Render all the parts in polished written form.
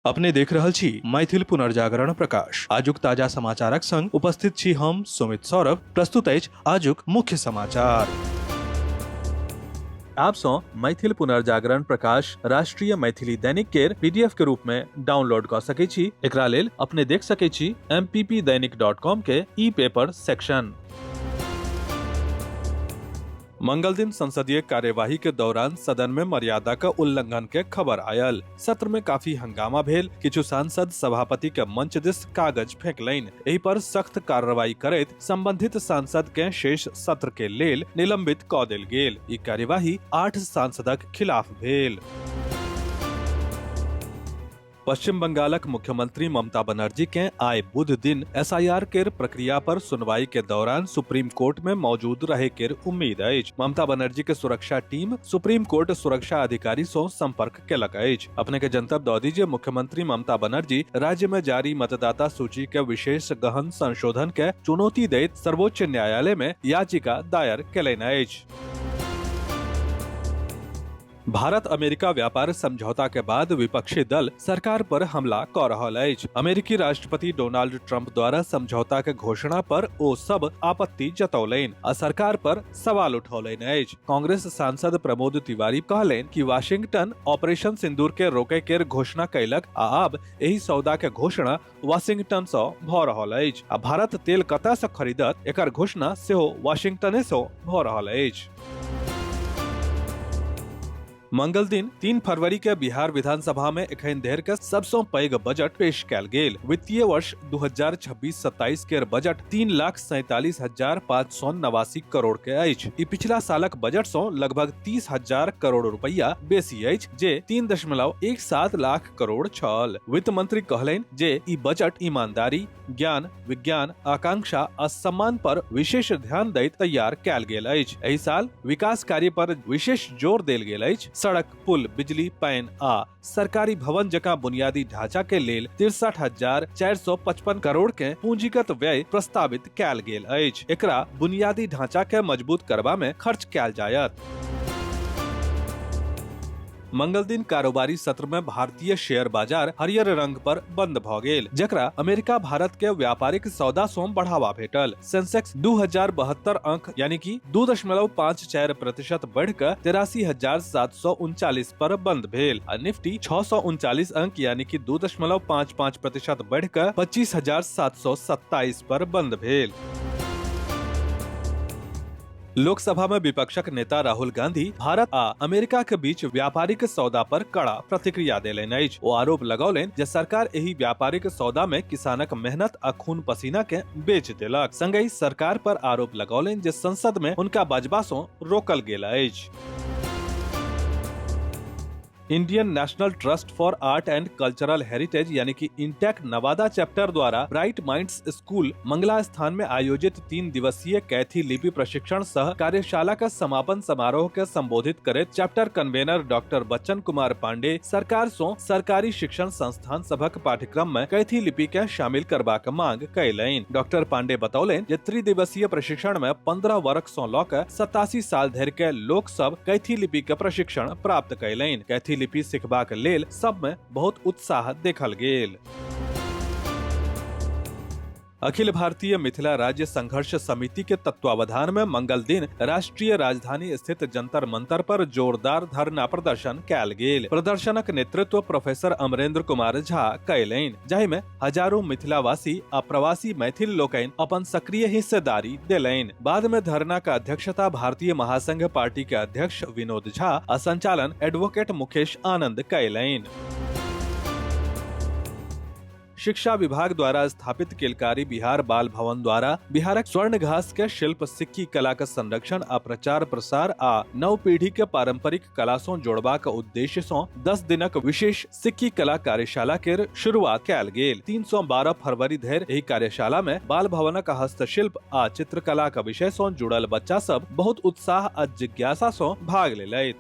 अपने देख रहल छी मैथिल पुनर्जागरण प्रकाश। आजुक ताजा समाचारक संग उपस्थित छी हम सुमित सौरभ। प्रस्तुत अछि आजुक मुख्य समाचार। आप सँ मैथिल पुनर्जागरण प्रकाश राष्ट्रीय मैथिली दैनिक केर पीडीएफ के रूप में डाउनलोड कऽ सकै छी। एकरा लेल अपने देख सकै छी mppdainik.com के ई पेपर सेक्शन। मंगल दिन संसदीय कार्यवाही के दौरान सदन में मर्यादा के उल्लंघन के खबर आयल। सत्र में काफी हंगामा भेल। किछु सांसद सभापति के मंच दिस कागज फेंकलनि। एहि पर सख्त कार्रवाई करैत संबंधित सांसद के शेष सत्र के लेल निलंबित क देल गेल। ई कार्यवाही 8 सांसदक खिलाफ भेल। पश्चिम बंगालक मुख्यमंत्री ममता बनर्जी के आइ बुध दिन एसआईआर केर प्रक्रिया पर सुनवाई के दौरान सुप्रीम कोर्ट में मौजूद रहे केर उम्मीद अछि। ममता बनर्जी के सुरक्षा टीम सुप्रीम कोर्ट सुरक्षा अधिकारी सं संपर्क केलक अछि। अपने के जनतब दऽ दी जे मुख्यमंत्री ममता बनर्जी राज्य में जारी मतदाता सूची के विशेष गहन संशोधन के चुनौती दैत सर्वोच्च न्यायालय में याचिका दायर केलनि अछि। भारत अमेरिका व्यापार समझौता के बाद विपक्षी दल सरकार पर हमला क रहल अछि। अमेरिकी राष्ट्रपति डोनाल्ड ट्रंप द्वारा समझौता के घोषणा पर ओ सब आपत्ति जतौलनि आ सरकार पर सवाल उठौलनि अछि। कांग्रेस सांसद प्रमोद तिवारी कहलनि कि वाशिंगटन ऑपरेशन सिंदूर के रोके केर घोषणा कयलक आ आब एहि सौदा के घोषणा वाशिंगटन सँ भऽ रहल अछि आ भारत तेल कतय सँ खरीदत एकर घोषणा सेहो वाशिंगटने सँ भऽ रहल अछि। मंगल दिन 3 फरवरी के बिहार विधानसभा में एखन धरि के सबसँ पैघ बजट पेश कयल गेल। वित्तीय वर्ष 2026-27 केर बजट 3,47,589 करोड़ के अछि। ई पिछला सालक बजट सँ लगभग 30,000 करोड़ रुपया बेसी अछि, जे 3.17 लाख करोड़ छल। वित्त मंत्री कहलनि जे ई बजट ईमानदारी, ज्ञान, विज्ञान, आकांक्षा आ सम्मान पर विशेष ध्यान दैत तैयार कयल गेल अछि। एहि साल विकास कार्य पर विशेष जोर देल गेल अछि। सड़क, पुल, बिजली, पानि आ सरकारी भवन जकां बुनियादी ढांचा के लेल 63,455 करोड़ के पूंजीगत व्यय प्रस्तावित कयल गेल अछि। एकरा बुनियादी ढांचा के मजबूत करबा में खर्च कयल जायत। मंगल दिन कारोबारी सत्र में भारतीय शेयर बाजार हरियर रंग पर बंद भ गेल, जकरा अमेरिका भारत के व्यापारिक सौदा सं बढ़ावा भेटल। सेंसेक्स 2072 अंक यानी कि 2.54% बढ़ि क 83,739 पर बंद भेल आ निफ्टी 639 अंक यानी कि 2.55% बढ़ि क 25,727 पर बंद भेल। लोकसभा में विपक्षक नेता राहुल गांधी भारत आ अमेरिका के बीच व्यापारिक सौदा पर कड़ा प्रतिक्रिया देलनि अछि। ओ आरोप लगौलनि जे सरकार एहि व्यापारिक सौदा में किसानक मेहनत आ खून पसीना के बेच देलक। संगहि सरकार पर आरोप लगौलनि जे संसद में हुनका बजबा सं रोकल गेल अछि। Indian national trust for art and cultural heritage यानी कि इंटेक नवादा चैप्टर द्वारा ब्राइट माइंड्स स्कूल मंगला स्थान में आयोजित 3 दिवसीय कैथी लिपि प्रशिक्षण सह कार्यशाला का समापन समारोह के संबोधित करैत chapter convener doctor Bachchan Kumar Pandey सरकार सो सरकारी शिक्षण संस्थान सभक पाठ्यक्रम में कैथी लिपि के शामिल करबाक मांग कयलनि। डॉक्टर पांडे बतौलनि जे त्रिदिवसीय प्रशिक्षण में 15 वर्ष सं लऽ कऽ 87 साल धरि के लोक सब कैथी लिपि के प्रशिक्षण प्राप्त कयलनि। कैथी लिपि सिखबाक लेल सब में बहुत उत्साह देखल गेल। अखिल भारतीय मिथिला राज्य संघर्ष समिति के तत्वावधान में मंगल दिन राष्ट्रीय राजधानी स्थित जंतर मंतर पर जोरदार धरना प्रदर्शन कयल गेल। प्रदर्शनक नेतृत्व प्रोफेसर अमरेंद्र कुमार झा कयलनि, जाहि में हजारों मिथिलावासी आ प्रवासी मैथिल लोकनि अपन सक्रिय हिस्सेदारी देलनि। बाद में धरना का अध्यक्षता भारतीय महासंघ पार्टी के अध्यक्ष विनोद झा आ संचालन एडवोकेट मुकेश आनंद कयलनि। शिक्षा विभाग द्वारा स्थापित केलकारी बिहार बाल भवन द्वारा बिहारक स्वर्ण घास के शिल्प सिक्की कला के संरक्षण आ प्रचार प्रसार आ नव पीढ़ी के पारंपरिक कला सं जोड़बाक उद्देश्य सं 10 दिनक विशेष सिक्की कला कार्यशाला के शुरुआत कयल गेल। 312 फरवरी धरि एहि कार्यशाला में बाल भवनक हस्तशिल्प आ चित्रकला के विषय सं जुड़ल बच्चा सब बहुत उत्साह आ जिज्ञासा सं भाग लेलथि।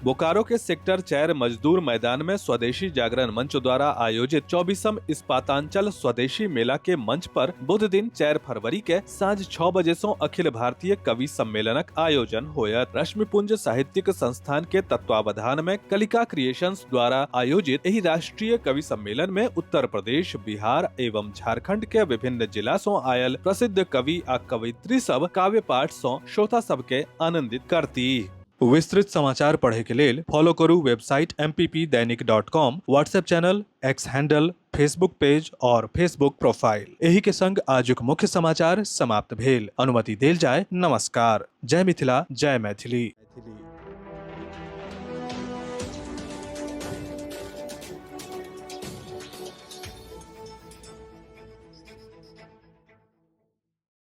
बोकारो के सेक्टर 4 मजदूर मैदान में स्वदेशी जागरण मंच द्वारा आयोजित 24म इस्पातांचल स्वदेशी मेला के मंच पर बुध दिन 4 फरवरी के साँझ 6 बजे सो अखिल भारतीय कवि सम्मेलनक आयोजन होयत। रश्मिपुंज साहित्यिक संस्थान के तत्वावधान में कलिका क्रिएशंस द्वारा आयोजित एहि राष्ट्रीय कवि सम्मेलन में उत्तर प्रदेश, बिहार एवं झारखंड के विभिन्न जिला सो आयल प्रसिद्ध कवि आ कवयित्री सब काव्य पाठ सो श्रोता सबके आनंदित करती। विस्तृत समाचार पढ़े के लेल फॉलो करू website mppdainik.com, WhatsApp channel, X handle, Facebook page और फेसबुक प्रोफाइल। एही के संग आजुक मुख्य समाचार समाप्त भेल। अनुमति देल जाय। नमस्कार। जय मिथिला, जय मैथिली।